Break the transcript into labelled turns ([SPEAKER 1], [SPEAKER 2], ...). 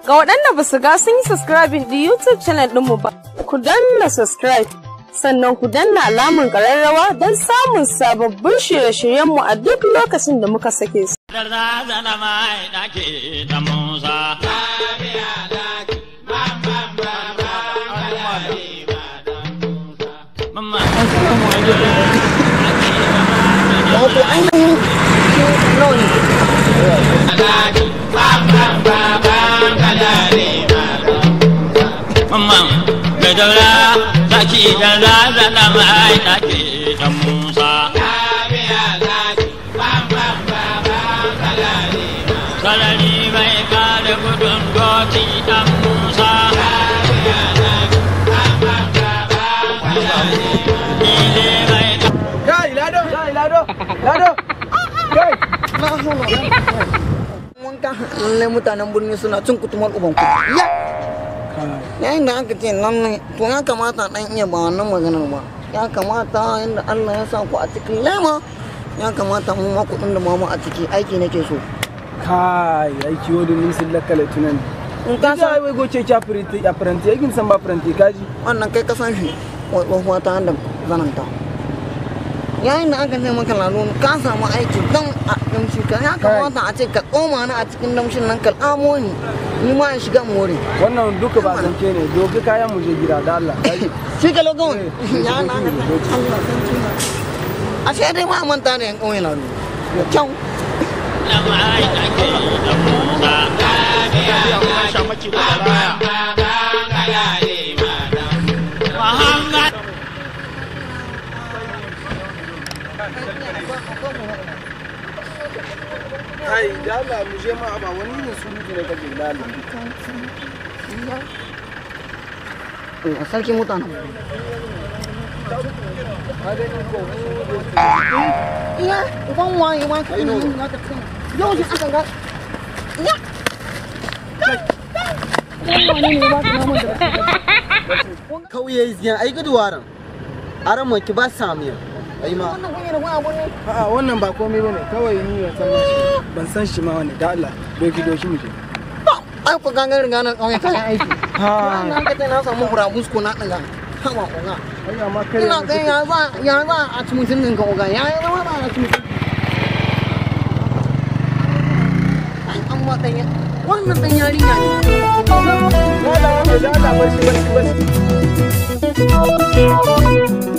[SPEAKER 1] Ga waɗanda ba su ga sun yi subscribing ɗin YouTube channel ɗinmu ba, ku danna subscribe, sannan ku danna alamun ƙararrawa don samun sababbin shirye-shiryenmu a duk lokacin da muka sake su.
[SPEAKER 2] Wato ainihin nawa ne?
[SPEAKER 3] Kai, Lado, kai, Lado, Lado, kai.
[SPEAKER 2] Wanka lallai mutanen birni suna cin kutumar uban ku. Ya! Yayin da aka ce lallai to ya kamata dan iya ba wannan maganar ba. Ya kamata yadda Allah ya sa ku a cikin lema, ya kamata mu ma kuɗin da mamu a ciki aiki nake so.
[SPEAKER 3] Kai, aiki wani nisin lakala tunan.
[SPEAKER 2] In ka
[SPEAKER 3] Ka
[SPEAKER 2] san
[SPEAKER 3] sai wai goce ki apprenti, apprenti, yakin san ba apprenti kaji.
[SPEAKER 2] Wannan kai ka san shi wai tsohuwa ta da zananta. Yayin da aka ce maka lalo ka samu aiki dan a damshi ka ya kamata a ce ka tsoma ni a cikin damshin nan ka tsamo ni, ni ma in shiga more.
[SPEAKER 3] Wannan duka ba zance ne, doki kayan mu je gida da Allah. Kaji.
[SPEAKER 2] Shi ka lokacin
[SPEAKER 3] Eh,
[SPEAKER 2] ya na ga Allah san cina. Ashe dai ma manta da yan ƙauye lalo. Da kyau.
[SPEAKER 3] Kai, da Allah mu je ma ba wani irin surutu ne kake da Allah.
[SPEAKER 2] Allah sarki mutanen.
[SPEAKER 3] Ka gani ko?
[SPEAKER 2] Iya, uban waye ma ka ina yin haka kan. Yau shi aka ga. Iya.
[SPEAKER 4] Kauye ziyan ai gudu waran aran mo ki ba samiya ai ma.
[SPEAKER 2] Wannan kunya da wani abu ne.
[SPEAKER 3] A'a, wannan ba komai bane, kawai ni ban san shi. Ban san shi ma wannan, da Allah. Doki doki mu je.
[SPEAKER 2] Ai ku gangan riga nan ƙauye kayan aiki.
[SPEAKER 3] Ha.
[SPEAKER 2] Wannan ka ce na samu burabusko na ɗiga. Haba oga.
[SPEAKER 3] Ai amma kai
[SPEAKER 2] Ina ga ya za a ci mutuncin ka oga. Ya zama ba a ci mutuncin. Ai amma ɗan wannan ɗan yarinya ne.
[SPEAKER 3] Da Allah, da Allah, bar shi, bar shi, bar shi.